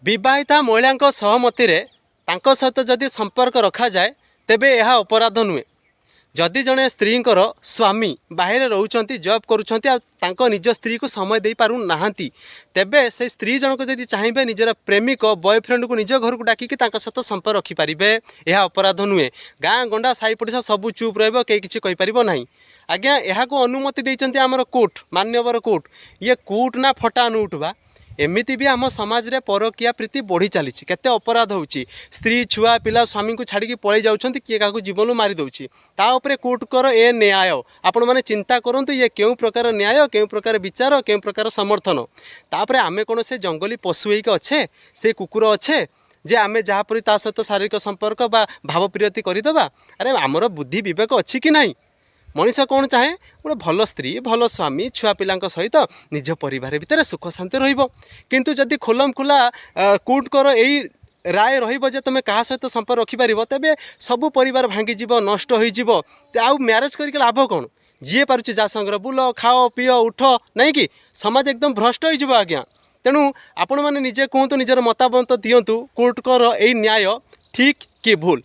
ବିବାହିତା ମହିଳାଙ୍କ ସହମତିରେ ତାଙ୍କ ସହିତ ଯଦି ସମ୍ପର୍କ ରଖାଯାଏ, ତେବେ ଏହା ଅପରାଧ ନୁହେଁ। ଯଦି ଜଣେ ସ୍ତ୍ରୀଙ୍କର ସ୍ୱାମୀ ବାହାରେ ରହୁଛନ୍ତି, ଜବ୍ କରୁଛନ୍ତି ଆଉ ତାଙ୍କ ନିଜ ସ୍ତ୍ରୀକୁ ସମୟ ଦେଇପାରୁନାହାନ୍ତି, ତେବେ ସେଇ ସ୍ତ୍ରୀ ଜଣକ ଯଦି ଚାହିଁବେ, ନିଜର ପ୍ରେମିକ, ବୟଫ୍ରେଣ୍ଡକୁ ନିଜ ଘରକୁ ଡାକିକି ତାଙ୍କ ସହିତ ସମ୍ପର୍କ ରଖିପାରିବେ। ଏହା ଅପରାଧ ନୁହେଁ। ଗାଁ ଗଣ୍ଡା, ସାହି ପଡ଼ିଶା ସବୁ ଚୁପ୍ ରହିବ, କେହି କିଛି କହିପାରିବ ନାହିଁ। ଆଜ୍ଞା, ଏହାକୁ ଅନୁମତି ଦେଇଛନ୍ତି ଆମର କୋର୍ଟ, ମାନ୍ୟବର କୋର୍ଟ। ଇଏ କୋର୍ଟ ନା ଫଟା ନୋଟ୍ ବା? ଏମିତି ବି ଆମ ସମାଜରେ ପରକୀୟା ପ୍ରୀତି ବଢ଼ି ଚାଲିଛି। କେତେ ଅପରାଧ ହେଉଛି। ସ୍ତ୍ରୀ, ଛୁଆ ପିଲା, ସ୍ୱାମୀଙ୍କୁ ଛାଡ଼ିକି ପଳେଇ ଯାଉଛନ୍ତି, କିଏ କାହାକୁ ଜୀବନରୁ ମାରି ଦେଉଛି। ତା ଉପରେ କୋର୍ଟଙ୍କର ଏ ନ୍ୟାୟ, ଆପଣମାନେ ଚିନ୍ତା କରନ୍ତୁ, ଇଏ କେଉଁ ପ୍ରକାର ନ୍ୟାୟ, କେଉଁ ପ୍ରକାର ବିଚାର, କେଉଁ ପ୍ରକାର ସମର୍ଥନ? ତାପରେ ଆମେ କ'ଣ ସେ ଜଙ୍ଗଲୀ ପଶୁ ହେଇକି ଅଛେ, ସେ କୁକୁର ଅଛେ ଯେ ଆମେ ଯାହାପରି ତା ସହିତ ଶାରୀରିକ ସମ୍ପର୍କ ବା ଭାବପ୍ରୀତି କରିଦେବା? ଆରେ, ଆମର ବୁଦ୍ଧି ବିବେକ ଅଛି କି ନାହିଁ? ମଣିଷ କ'ଣ ଚାହେଁ? ଗୋଟେ ଭଲ ସ୍ତ୍ରୀ, ଭଲ ସ୍ୱାମୀ, ଛୁଆ ପିଲାଙ୍କ ସହିତ ନିଜ ପରିବାର ଭିତରେ ସୁଖ ଶାନ୍ତି ରହିବ। କିନ୍ତୁ ଯଦି ଖୋଲମ ଖୋଲା କୋର୍ଟଙ୍କର ଏଇ ରାୟ ରହିବ ଯେ ତୁମେ କାହା ସହିତ ସମ୍ପର୍କ ରଖିପାରିବ, ତେବେ ସବୁ ପରିବାର ଭାଙ୍ଗିଯିବ, ନଷ୍ଟ ହୋଇଯିବ। ଆଉ ମ୍ୟାରେଜ୍ କରିକି ଲାଭ କ'ଣ? ଯିଏ ପାରୁଛି ଯାହା ସାଙ୍ଗରେ ବୁଲ, ଖାଅ, ପିଅ, ଉଠ, ନାଇଁ କି? ସମାଜ ଏକଦମ ଭ୍ରଷ୍ଟ ହୋଇଯିବ ଆଜ୍ଞା। ତେଣୁ ଆପଣମାନେ ନିଜେ କୁହନ୍ତୁ, ନିଜର ମତାମତ ଦିଅନ୍ତୁ, କୋର୍ଟଙ୍କର ଏଇ ନ୍ୟାୟ ଠିକ୍ କି ଭୁଲ?